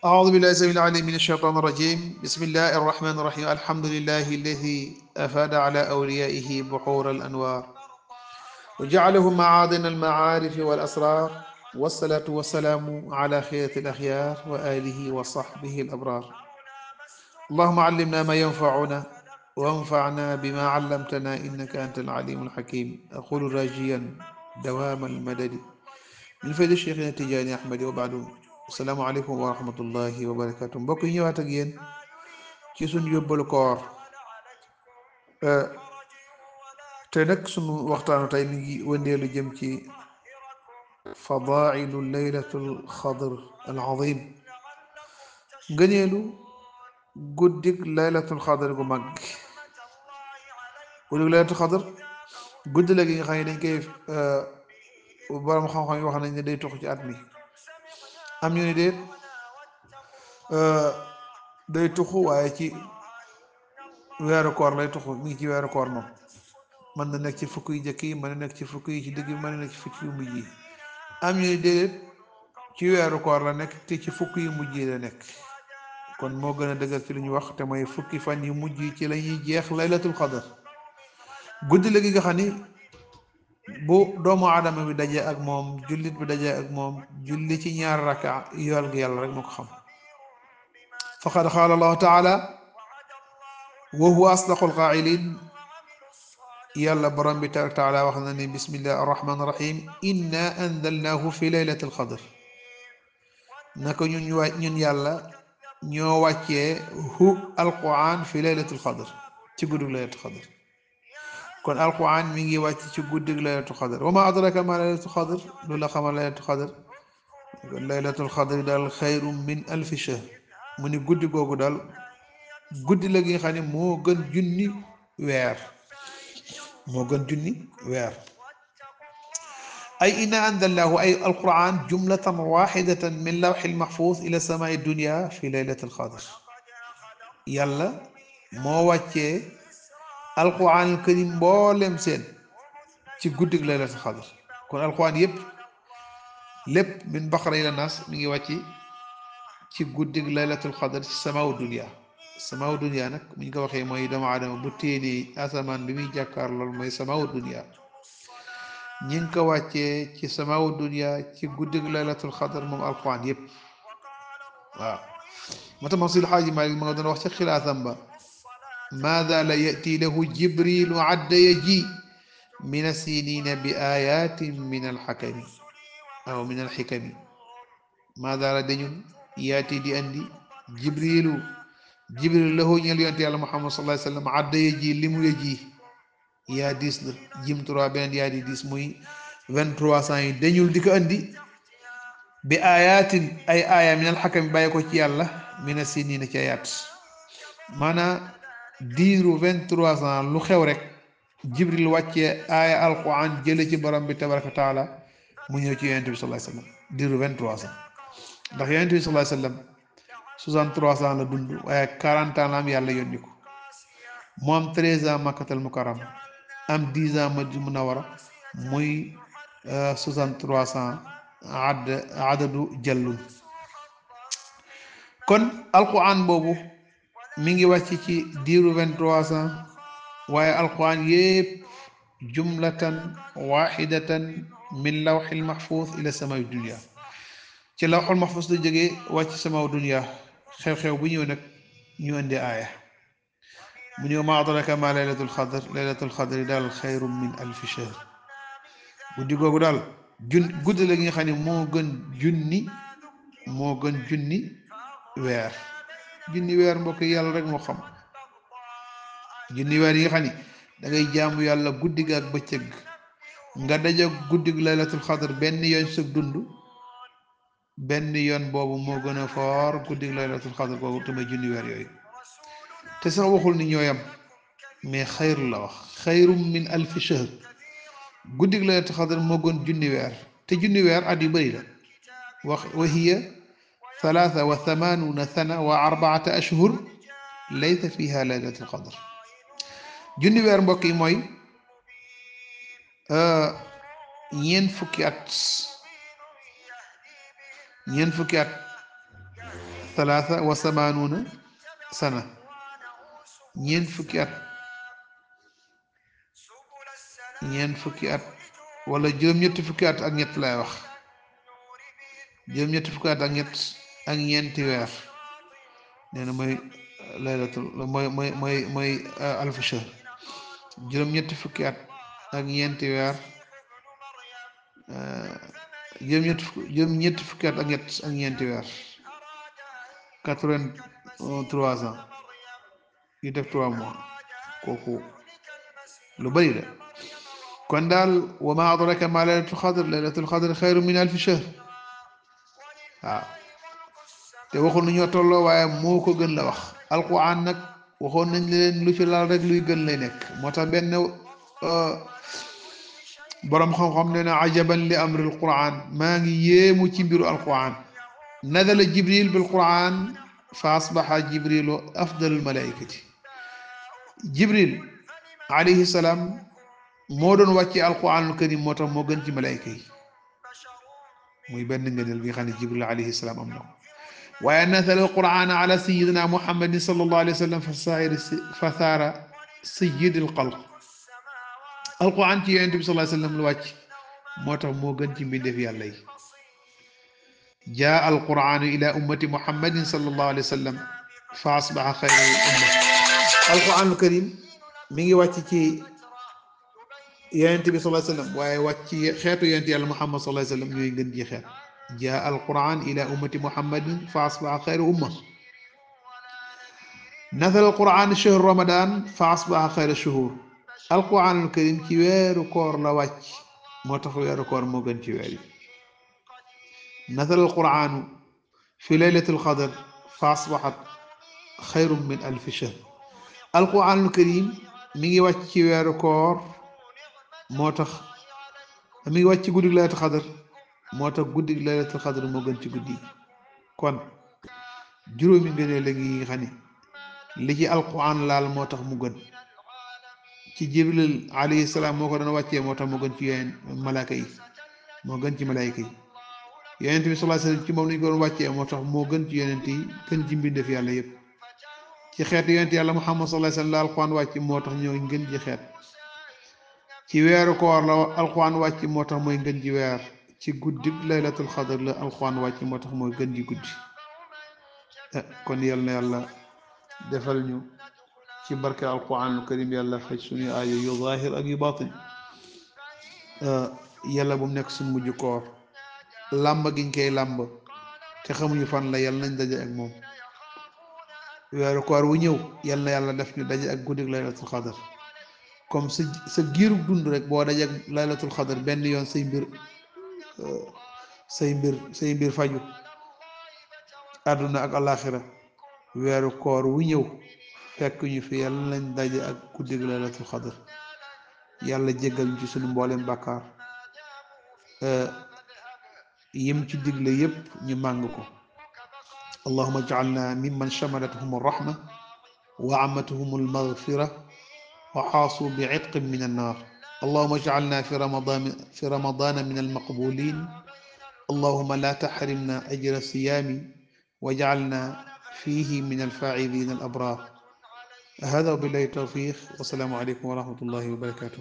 أعوذ بالله السميع العليم من الشيطان الرجيم بسم الله الرحمن الرحيم الحمد لله الذي أفاد على أوليائه بحور الأنوار وجعلهم معادن المعارف والأسرار والصلاة والسلام على خيرة الأخيار وآله وصحبه الأبرار اللهم علمنا ما ينفعنا وانفعنا بما علمتنا إنك أنت العليم الحكيم أقول راجيا دوام المدد من فيد الشيخ تجاني أحمد وبعد السلام عليكم ورحمة الله وبركاته mbokk yi ñëwaat ak yéen ci suñu yóbbalu koor te nag suñu waxtaanu tey mi ngi wëndeelu jëm ci fadailu laylatul xadr al azim ngëneelu guddig laylatul xadr gu mag guddig laylatul xadr guddi la gi nga xam ne dañ koy borom xam-xam yi wax nañ ne day tox ci at mi am ñu ne déet day tuxu waaye ci weeru koor lay tuxu mi ngi ci weeru koor moom mën na nekk ci fukk yu njëkk yi mën na nekk ci fukk yi ci digg mën na nekk ci fukk yu mujj yi am ñu ne déedéet ci weeru koor la nekk te ci fukk yu mujj yi la nekk kon moo gën a dëggal ci lu ñu wax te mooy fukki fan yu mujj yi ci la ñuy jeex laylatul xadar guddi la gi nga xam ni bu doomu aadama bi dajee ak moom jullit bi dajee ak moom julli ci ñaar raka yool gi yàlla rek moo ko xam faqad qaala allahu taala wa huwa asdaqul qaa'iliin yàlla borom bi taala wax na ne bismillahi arrahmani irrahim inna anzalnaahu fi laylatil qadr naka ñun yàlla ñoo wàccee alquran fi laylatul qadr ci guddig laylatul qadr kon alquran mi ngi wàcc ci guddig laylatul qadr wa ma adraka ma laylatul qadr lu la xamal laylatul qadr kon laylatul qadr daal xayrum min alfi shahr mu ni guddi googu daal guddi la gi nga xam ne moo gën junni weer moo gën junni weer ay inna anzalnahu ay alquran jumlatan waxidatan min lawxil mahfuz ila samai dunia fi laylatil qadr yàlla moo wàccee alquran al karim mboolem seen ci guddig laylatil qadr kon alquran yëpp lépp min baqara ila nas mi ngi wàcc ci guddig laylatul qadr ci samaaw dunia nag bu ñu ko waxee mooy doomu aadama bu téenee asamaan bi muy jàkkaar lool mooy samaaw dunia ñi ngi ko wàccee ci samaaw dunia ci guddig laylatul qadr moom alquran yëpp waaw moo tax Masil Xaaji Maalik ma nga doon wax ci xilaasam ba maada la yati lahu jibrilu adda yaji min asinina bi ayatin min alxakami aw min alxikami maada la dañun yaati di andi jibril lahu ñeel yonte yàlla muhammad sallallahu alayhi wa sallam adda yaji li mu yaji yaa 10 la jim 3 beneen yaa di 10 muy 2300 yi dañul di ko andi bi ayatin ay aaya min alxakami bàyyi ko ci yàlla min asinina ci ayaat maanaam diiru 23 ans lu xew rek jibril wàccee aaya alquran jële ci borom bi tabaraka wa taala mu ñëw ci yonent bi sallallahu alayhi wasallam diiru 23 ans ndax yonent bi sallallahu alayhi wasallam 63 ans la dund waaye 40 ans la am yàlla yónni ko mu am 13 ans makkatal mukarram am 10 ans madina munawara muy 63 ans adadu jallun kon alquran boobu mi ngi wàcc ci diiru 23 ans waaye alquran yépp jumlatan waxidatan min lawxil mahfuz ila samaa'i dunia ci lawxul mahfuz la jógee wàcc samaa'i dunia xew-xew bu ñëw nag ñu indi aaya mu ñëw ma adraka ma laylatul xadri daal xayrum min alfi shahr guddi googu daal guddi la gi nga xam ne moo gën junni weer junni weer mbokk yàlla rek moo xam junni weer yi nga xam ni da ngay jaamu yàlla guddi ga ak bëccëg nga daje guddig laylatul xadr benn yoon sa dund benn yoon boobu moo gën a foor guddig laylatul xadr boobu te may junni weer yooyu te sax waxul ni ñooyam mais xayru la wax xayrum min alfi shahr guddig laylatul xadr moo gën junni weer te junni weer at yu bëri la wa hiya 83 sana wa 4 ashhur laysa fiha laylatul qadr junni weer mbokk yi mooy ñeent fukki at ثلاثة وثمانون سنة ñeent fukki at ñeent fukki at wala juróom-ñetti fukki at ak ñett lay wax juróom-ñetti fukki at ak ñett ak ñeenti weer nee na mooy laylatul mooy alfu shahr juróom-ñetti fukki at ak ñeenti weer juróom-ñetti fukki at ak ñett ak ñeenti weer 83 ans yu def 3 mois kooku lu bari la kon daal wa ma adraka ma laylatul qadr laylatul qadr xayru min alfi shahr waaw te waxul nu ñoo tolloo waaye moo ko gën la wax alquran nag waxoon nañ leen lu ci laal rek luy gën lay nekk moo tax benn boroom xam-xam nee na ajaban li amri alquran maa ngi yéemu ci mbiru alquran nazala jibril bil quran fa asbaxa jibrilu afdalul malaikati jibril alayhi salaam moo doon wàcce alquranul karim moo tax moo gën ci malayka yi muy benn ngëneel bi nga xam ne jibril alayhi salaam am na ko waaye nazala alquran ala sayidina muhammadin sallallahu alayhi wa sallam fa saara sayyidil xalq alquran ci yonent bi sallallahu alayhi wa sallam lu wàcc moo tax moo gën ci mbindeef yàlla yi jaa alquran ila ummati muhammadin sallallahu alayhi wa sallam fa asbaxa xayral umma alquranul karim mi ngi wàcc ci yonent bi sallallahu alayhi wa sallam waaye wàcc ci xeetu yonent yàlla muhammad sallallahu alayhi wa sallam ñooy gën ji xeet jaa alquran ila ummati muhammadin fa asbaxa xayra umma nazala alquran shahru ramadan fa asbaxa xayra shuhur alquranul karim ci weeru koor la wàcc moo tax weeru koor moo gën ci weer yi nazala alquranu fi laylatil qadr fa asbaxat xayrun min alfi shahr alquranul karim mi ngi wàcc ci weeru koor moo tax mi ngi wàcc ci guddig laylatul qadr moo tax guddig laylatul qadr moo gën ci guddi kon juróomi ngëneel la ngi nga xam ne li ci alquran laal moo tax mu gën ci jibril alayhi salaam moo ko doon wàccee moo tax moo gën ci yeneen malaaka yi moo gën ci malaayka yi yonent bi sallallahu alayhi wasallam ci moom lañu ko doon wàccee moo tax moo gën ci yonent yi gën ci mbindeef yàlla yépp ci xeetu yonent yàlla muhammad sallallahu alayhi wasallam la alquran wàcc moo tax ñooy ngën ji xeet ci weeru koor la alquran wàcc moo tax mooy ngën ji weer ci guddi laylatul qadr la alquran wàcc moo tax mooy gën ji guddi kon yal na yàlla defal ñu ci barke alquranul karim yàlla faj suñu aajo yu zaahir ak yu baatin yàlla bu mu nekk suñu mujj koor làmb giñ koy làmb te xamuñu fan la yàlla nañ daje ak moom weeru koor wu ñëw yal na yàlla def ñu daje ak guddi laylatul qadr comme sa giirug dund rek boo daje ak laylatul qadr benn yoon say mbir faju àdduna ak alaxira weeru koor wu ñëw fekk ñu fi yàlla nañ daje ak guddi laylatul qadr yàlla jéggal ñu ci suñu mboolem bàkkaar yim ci digle yépp ñu màng ko allahuma ja'alna mimman shamalathum arrahma wa ammatuhum almaghfira wa xaasu bi'itqin min annar allahuma ja'alna fi ramadana min almaqbulin allahuma la tahrimna ajra siyami waj'alna fihi min alfa'izin alabrar hada wa billahi tawfiq wa salaamu alaykum wa rahmatullahi wa barakatuh